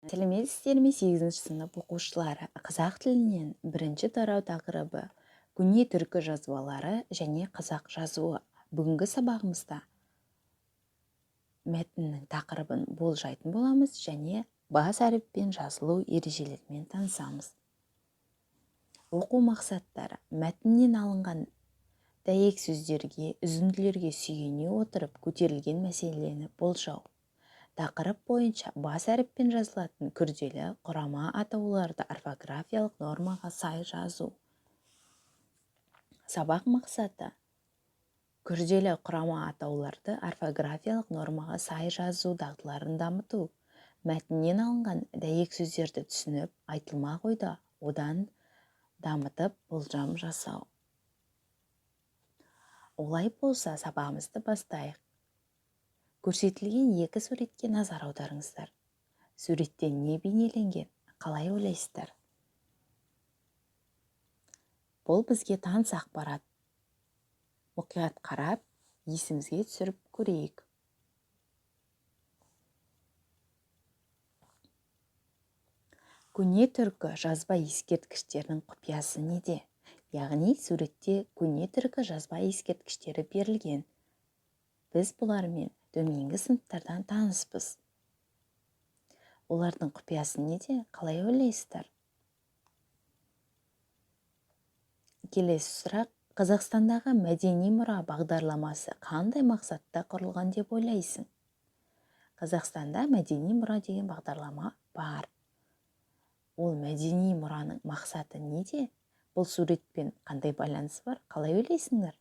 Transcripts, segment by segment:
Сәлеметсіздер ме, сегізінші сынып оқушылары! Қазақ тілінен бірінші тарау тақырыбы көне түркі жазбалары және қазақ жазуы. Бүгінгі сабағымызда мәтіннің тақырыбын болжайтын боламыз және бас әріппен жазылу ережелерімен танысамыз. Оқу мақсаттары: мәтіннен алынған дәйек сөздерге, үзінділерге сүйене отырып көтерілген мәселені болжау. Тақырып бойынша бас әріппен жазылатын күрделі құрама атауларды орфографиялық нормаға сай жазу. Сабақ мақсаты: күрделі құрама атауларды орфографиялық нормаға сай жазу дағдыларын дамыту. Мәтіннен алынған дәйек сөздерді түсініп, айтылмақ ойды одан дамытып болжам жасау. Олай болса, сабағымызды бастайық. Көрсетілген екі суретке назар аударыңыздар. Суретте не бейнеленген, қалай ойлайсыздар? Бұл бізге таныс ақпарат. Мұқият қарап, есімізге түсіріп көрейік. Көне түркі жазба ескерткіштерінің құпиясы неде? Яғни суретте көне түркі жазба ескерткіштері берілген. Біз бұлармен төменгі сыныптардан таныспыз. Олардың құпиясы неде, қалай ойлайсыздар? Келесі сұрақ: Қазақстандағы мәдени мұра бағдарламасы қандай мақсатта құрылған деп ойлайсың? Қазақстанда мәдени мұра деген бағдарлама бар. Ол мәдени мұраның мақсаты неде? Бұл суретпен қандай байланысы бар, қалай ойлайсыңдар?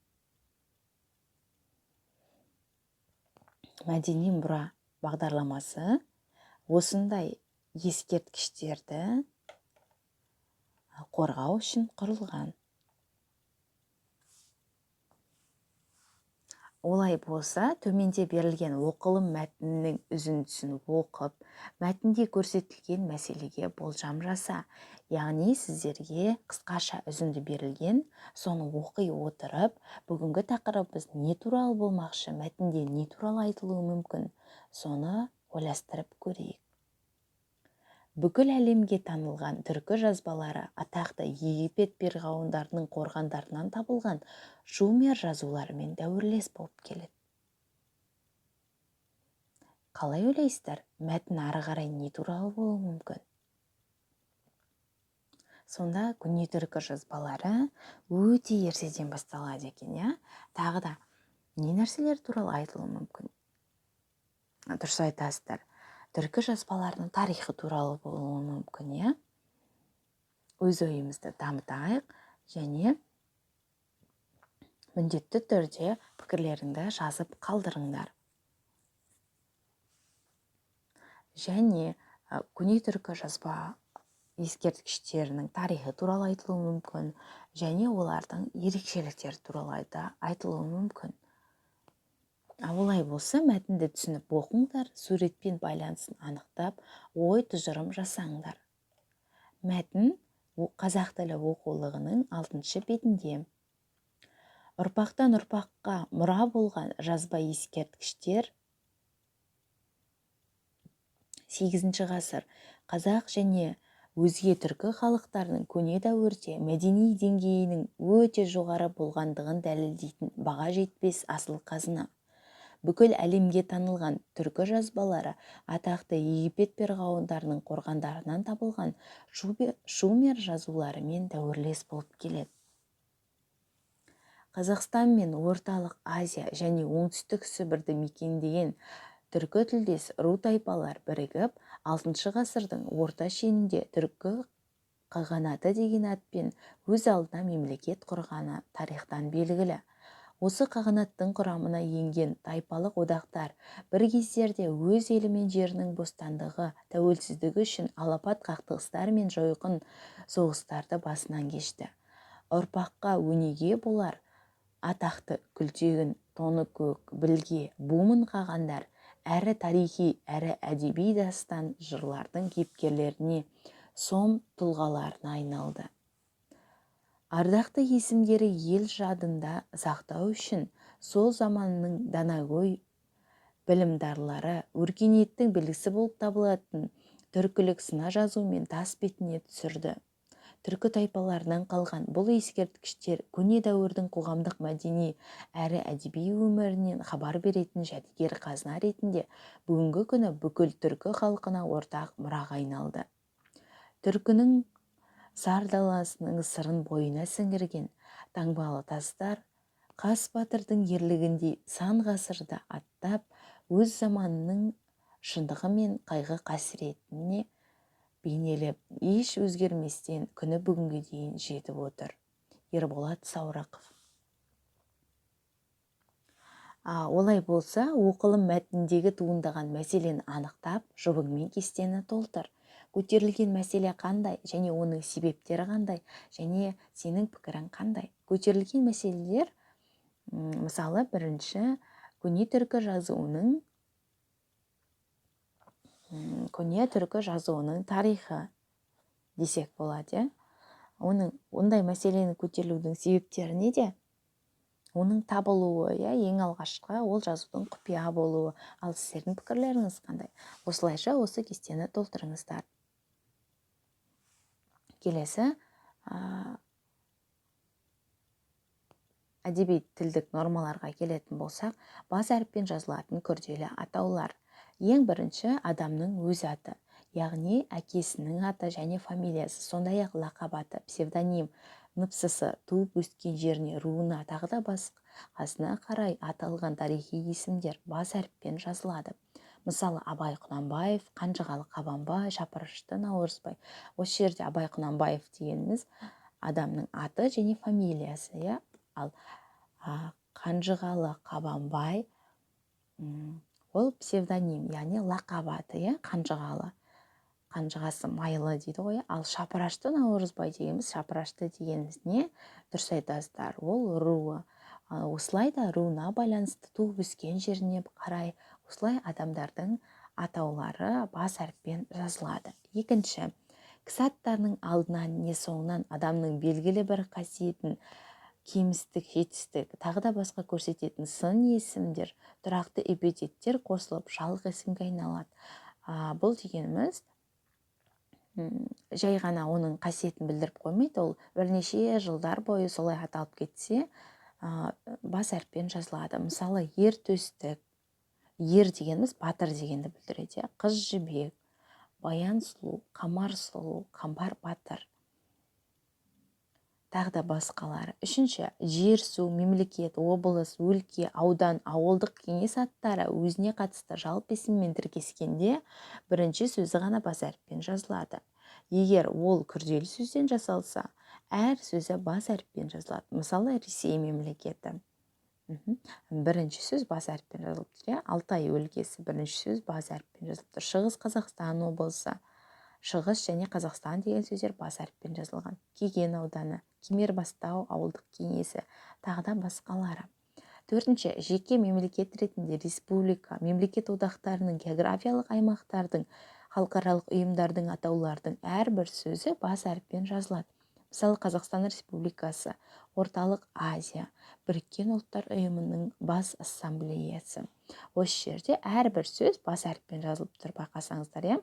Мәдени мұра бағдарламасы осындай ескерткіштерді қорғау үшін құрылған. Олай болса, төменде берілген оқылым мәтінінің үзіндісін оқып, мәтінде көрсетілген мәселеге болжам жаса. Яғни сіздерге қысқаша үзінді берілген, соны оқи отырып, бүгінгі тақырыбымыз не туралы болмақшы, мәтінде не туралы айтылуы мүмкін, соны ойластырып көрейік. Бүкіл әлемге танылған түркі жазбалары атақты Египет перғауындарының қорғандарынан табылған шумер жазуларымен дәуірлес болып келеді. Қалай ойлайсыздар, мәтін ары қарай не туралы болуы мүмкін? Сонда көне түркі жазбалары өте ертеден басталады екен, иә? Тағы да не нәрселер туралы айтылуы мүмкін? Дұрыс айтасыздар. Түркі жазбаларының тарихы туралы болуы мүмкін, иә? Өз ойымызды дамытайық және міндетті түрде пікірлеріңді жазып қалдырыңдар. Және көне түркі жазба ескерткіштерінің тарихы туралы айтылуы мүмкін және олардың ерекшеліктері туралы да айтылуы мүмкін. Олай болса, мәтінді түсініп оқыңдар, суретпен байланысын анықтап, ой тұжырым жасаңдар. Мәтін қазақ тілі оқулығының 6 бетінде. Ұрпақтан ұрпаққа мұра болған жазба ескерткіштер 8 ғасыр қазақ және өзге түркі халықтарының көне дәуірде мәдени деңгейінің өте жоғары болғандығын дәлелдейтін баға жетпес асыл қазына. Бүкіл әлемге танылған түркі жазбалары атақты Египет перғауындарының қорғандарынан табылған шумер жазуларымен дәуірлес болып келеді. Қазақстан мен Орталық Азия және Оңтүстік Сібірді мекендеген түркі тілдес ру тайпалар бірігіп, 6 ғасырдың орта шенінде түркі қағанаты деген атпен өз алдына мемлекет құрғаны тарихтан белгілі. Осы қағанаттың құрамына енген тайпалық одақтар бір кездерде өз елі мен жерінің бостандығы, тәуелсіздігі үшін алапат қақтығыстар мен жойқын соғыстарды басынан кешті. Ұрпаққа өнеге болар атақты Күлтегін, Тоныкөк, Білге, Бумын қағандар әрі тарихи, әрі әдеби дастан жырлардың кейіпкерлеріне, сом тұлғаларына айналды. Ардақты есімдері ел жадында сақтау үшін сол заманның данагөй білімдарлары өркениеттің белгісі болып табылатын Түркілік сына жазумен тас бетіне түсірді. Түркі тайпаларынан қалған бұл ескерткіштер көне дәуірдің қоғамдық мәдени әрі әдеби өмірінен хабар беретін жәдігер қазына ретінде бүгінгі күні бүкіл түркі халқына ортақ мұраға айналды. Түркінің сар даласының сырын бойына сіңірген таңбалы тастар Қас батырдың ерлігіндей сан ғасырды аттап, өз заманының шындығы мен қайғы-қасіретіне бейнелеп, еш өзгерместен күні бүгінге дейін жетіп отыр. Ерболат Саурықов. Олай болса, оқылым мәтініндегі туындаған мәселені анықтап, жұбыңмен кестені толтыр. Көтерілген мәселе қандай және оның себептері қандай, және сенің пікірің қандай? Көтерілген мәселелер, мысалы, бірінші көне түркі жазуының тарихы десек болады, иә? Оның ондай мәселені көтерілудің себептері неде? Оның табылуы, иә, ең алғашқы ол жазудың құпия болуы. Ал сіздердің пікірлеріңіз қандай? Осылайша осы кестені толтырыңыздар. Келесі әдеби тілдік нормаларға келетін болсақ, бас әріппен жазылатын күрделі атаулар. Ең бірінші адамның өз аты, яғни әкесінің аты және фамилиясы, сондай-ақ лақап аты, псевдоним, ныпсысы, туып өскен жеріне, руына, тағы да басқасына қарай аталған тарихи есімдер бас әріппен жазылады. Мысалы, Абай Құнанбаев, Қанжығалы Қабанбай, Шапырашты Наурызбай. Осы жерде Абай Құнанбаев дегеніміз адамның аты және фамилиясы, иә? Ал Қанжығалы Қабанбай ол псевдоним, яғни лақап аты, иә, Қанжығалы, қанжығасы майлы дейді ғой. Ал Шапырашты Наурызбай дегеніміз, Шапырашты дегеніміз не? Дұрыс айтасыздар, ол руы. Осылай да руына байланысты, туып өскен жеріне қарай осылай адамдардың атаулары бас әріппен жазылады. Екінші, кісі аттарының алдынан не соңынан адамның белгілі бір қасиетін, кемістік, жетістік, тағы да басқа көрсететін сын есімдер, тұрақты эпитеттер қосылып, жалғыз есімге айналады. Бұл дегеніміз жай ғана оның қасиетін білдіріп қоймайды, ол бірнеше жылдар бойы солай аталып кетсе, бас әріппен жазылады. Мысалы, ер төстік, ер дегеніміз батыр дегенді білдіреді, қыз жібек, Баян сұлу, Қамар сұлу, Қамбар батыр, тағы да басқалары. Үшінші, жер, су, мемлекет, облыс, өлке, аудан, ауылдық кеңес аттары өзіне қатысты жалпы есіммен тіркескенде бірінші сөзі ғана бас әріппен жазылады. Егер ол күрделі сөзден жасалса, әр сөзі бас әріппен жазылады. Мысалы, Ресей мемлекеті. Бірінші сөз бас әріппен жазылып тұр, иә? Алтай өлкесі, бірінші сөз бас әріппен жазылып тұр. Шығыс Қазақстан облысы, Шығыс және Қазақстан деген сөздер бас әріппен жазылған. Кеген ауданы, Кемербастау ауылдық кеңесі, тағы да басқалары. Төртінші, жеке мемлекет ретінде республика, мемлекет одақтарының, географиялық аймақтардың, халықаралық ұйымдардың атаулардың әрбір сөзі бас әріппен жазылады. Мысалы, Қазақстан Республикасы, Орталық Азия, Біріккен Ұлттар Ұйымының бас ассамблеясы. Осы жерде әрбір сөз бас әріппен жазылып тұр, байқасаңыздар, иә?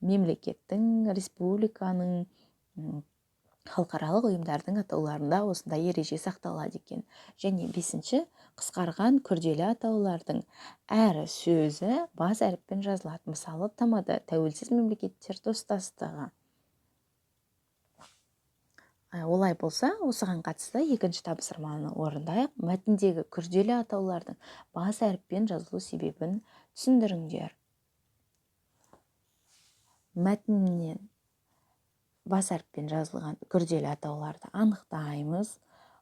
Мемлекеттің, республиканың, халықаралық ұйымдардың атауларында осындай ереже сақталады екен. Және бесінші, қысқарған күрделі атаулардың әр сөзі бас әріппен жазылады. Мысалы, ТМД, Тәуелсіз Мемлекеттер Достастығы. Олай болса, осыған қатысты екінші тапсырманы орындайық. Мәтіндегі күрделі атаулардың бас әріппен жазылу себебін түсіндіріңдер. Мәтіннен бас әріппен жазылған күрделі атауларды анықтаймыз.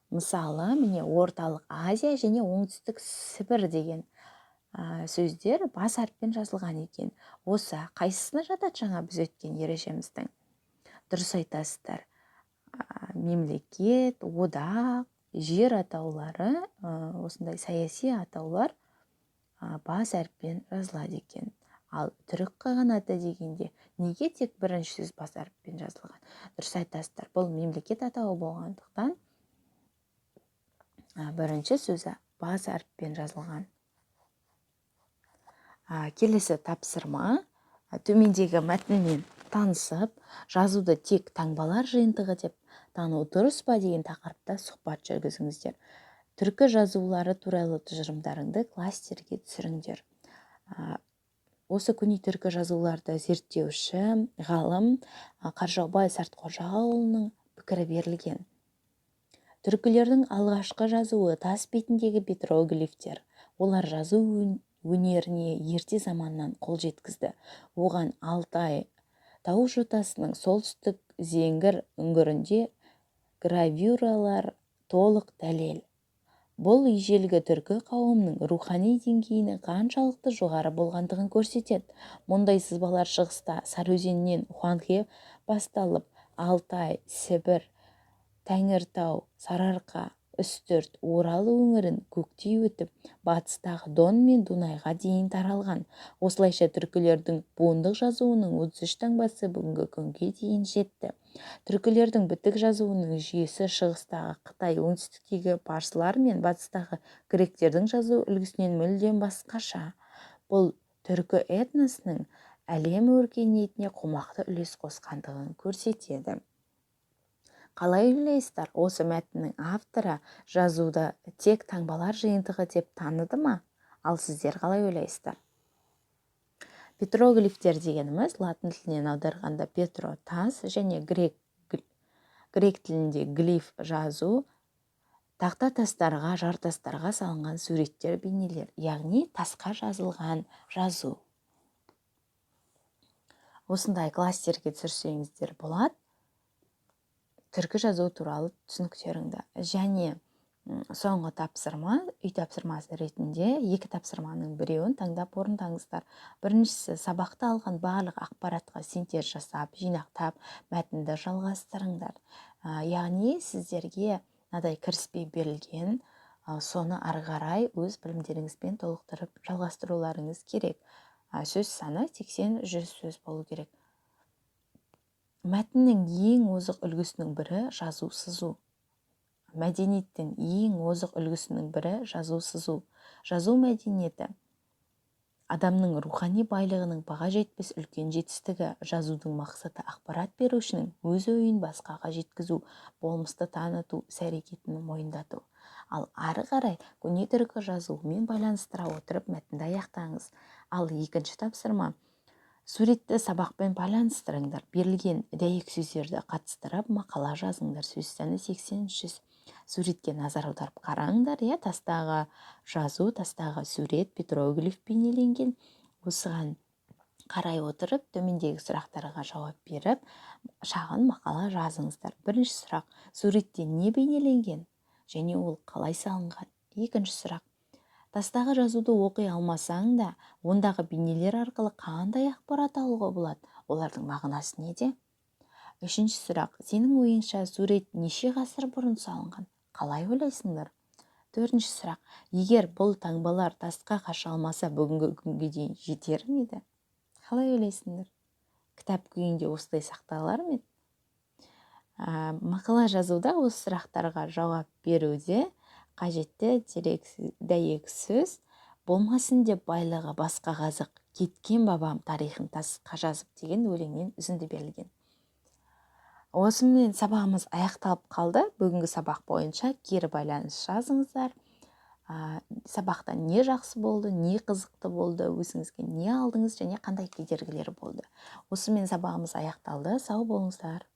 Мысалы, міне, Орталық Азия және Оңтүстік Сібір деген сөздер бас әріппен жазылған екен. Осы қайсысына жатады жаңа біз өткен ережеміздің? Дұрыс айтасыздар. Мемлекет, одақ, жер атаулары, осындай саяси атаулар бас әріппен жазылады екен. Ал түрік қағанаты дегенде неге тек бірінші сөз бас әріппен жазылған? Дұрыс айтасыздар, бұл мемлекет атауы болғандықтан бірінші сөзі бас әріппен жазылған. Келесі тапсырма. Төмендегі мәтінмен танысып, жазуды тек таңбалар жиынтығы деп тану дұрыс па деген тақырыпта сұхбат жүргізіңіздер. Түркі жазулары туралы тұжырымдарыңды кластерге түсіріңдер. Осы көне түркі жазуларды зерттеуші ғалым Қаржаубай Сартқожаұлының пікірі берілген. Түркілердің алғашқы жазуы тас бетіндегі петроглифтер. Олар жазу өнеріне ерте заманнан қол жеткізді. Оған Алтай тау жотасының солтүстік Зеңгір үңгірінде гравюралар толық дәлел. Бұл ежелгі түркі қауымының рухани деңгейінің қаншалықты жоғары болғандығын көрсетеді. Мұндай сызбалар шығыста Сарыөзеннен Хуанхе басталып, Алтай, Сібір, Тәңіртау, Сарыарқа, Үстірт, Орал өңірін көктей өтіп, батыстағы Дон мен Дунайға дейін таралған. Осылайша түркілердің буындық жазуының 33 таңбасы бүгінгі күнге дейін жетті. Түркілердің бітік жазуының жүйесі шығыстағы Қытай, оңтүстіктегі парсылар мен батыстағы гректердің жазу үлгісінен мүлдем басқаша. Бұл түркі этносының әлем өркениетіне қомақты үлес қосқандығын көрсетеді. Қалай ойлайсыздар, осы мәтіннің авторы жазуды тек таңбалар жиынтығы деп таныды ма? Ал сіздер қалай ойлайсыздар? Петроглифтер дегеніміз латын тілінен аударғанда петро тас және грек тілінде глиф жазу, тақта тастарға, жартастарға салынған суреттер, бейнелер, яғни тасқа жазылған жазу. Осындай кластерге түсірсеңіздер болады түркі жазу туралы түсініктеріңді. Және соңғы тапсырма, үй тапсырмасы ретінде екі тапсырманың біреуін таңдап орындаңыздар. Біріншісі: сабақта алған барлық ақпаратқа синтез жасап, жинақтап, мәтінді жалғастырыңдар. Яғни сіздерге мынадай кіріспе берілген, соны ары қарай өз білімдеріңізбен толықтырып жалғастыруларыңыз керек. Сөз саны 80-100 сөз болу керек. Мәтіннің ең озық үлгісінің бірі жазу сызу. Мәдениеттің ең озық үлгісінің бірі жазу сызу. Жазу мәдениеті адамның рухани байлығының баға жетпес үлкен жетістігі. Жазудың мақсаты ақпарат берушінің өз ойын басқаға жеткізу, болмысты таныту, іс әрекетін мойындату. Ал ары қарай көне түркі жазуымен байланыстыра отырып мәтінді аяқтаңыз. Ал екінші тапсырма: суретті сабақпен байланыстырыңдар. Берілген дәйек сөздерді қатыстырып мақала жазыңдар. Сөз саны 80-100. Суретке назар аударып қараңдар, иә, тастағы жазу, тастағы сурет, петроглиф бейнеленген. Осыған қарай отырып төмендегі сұрақтарға жауап беріп, шағын мақала жазыңыздар. Бірінші сұрақ: суретте не бейнеленген және ол қалай салынған? Екінші сұрақ: тастағы жазуды оқи алмасаң да, ондағы бейнелер арқылы қандай ақпарат алуға болады? Олардың мағынасы неде? Үшінші сұрақ: сенің ойыңша, сурет неше ғасыр бұрын салынған? Қалай ойлайсыңдар? Төртінші сұрақ: егер бұл таңбалар тасқа қашалмаса, бүгінгі күнге дейін жетер ме еді? Қалай ойлайсыңдар, кітап күйінде осылай сақталар ма еді? Мақала жазуда осы сұрақтарға жауап беруде қажетті дерек, дәйек сөз. Болмасын деп байлығы басқа қазық, кеткен бабам тарихын тасқа жазып деген өлеңнен үзінді берілген. Осымен сабағымыз аяқталып қалды. Бүгінгі сабақ бойынша кері байланыс жазыңыздар. Сабақта не жақсы болды, не қызықты болды, өзіңізге не алдыңыз және қандай кедергілер болды? Осымен сабағымыз аяқталды. Сау болыңыздар.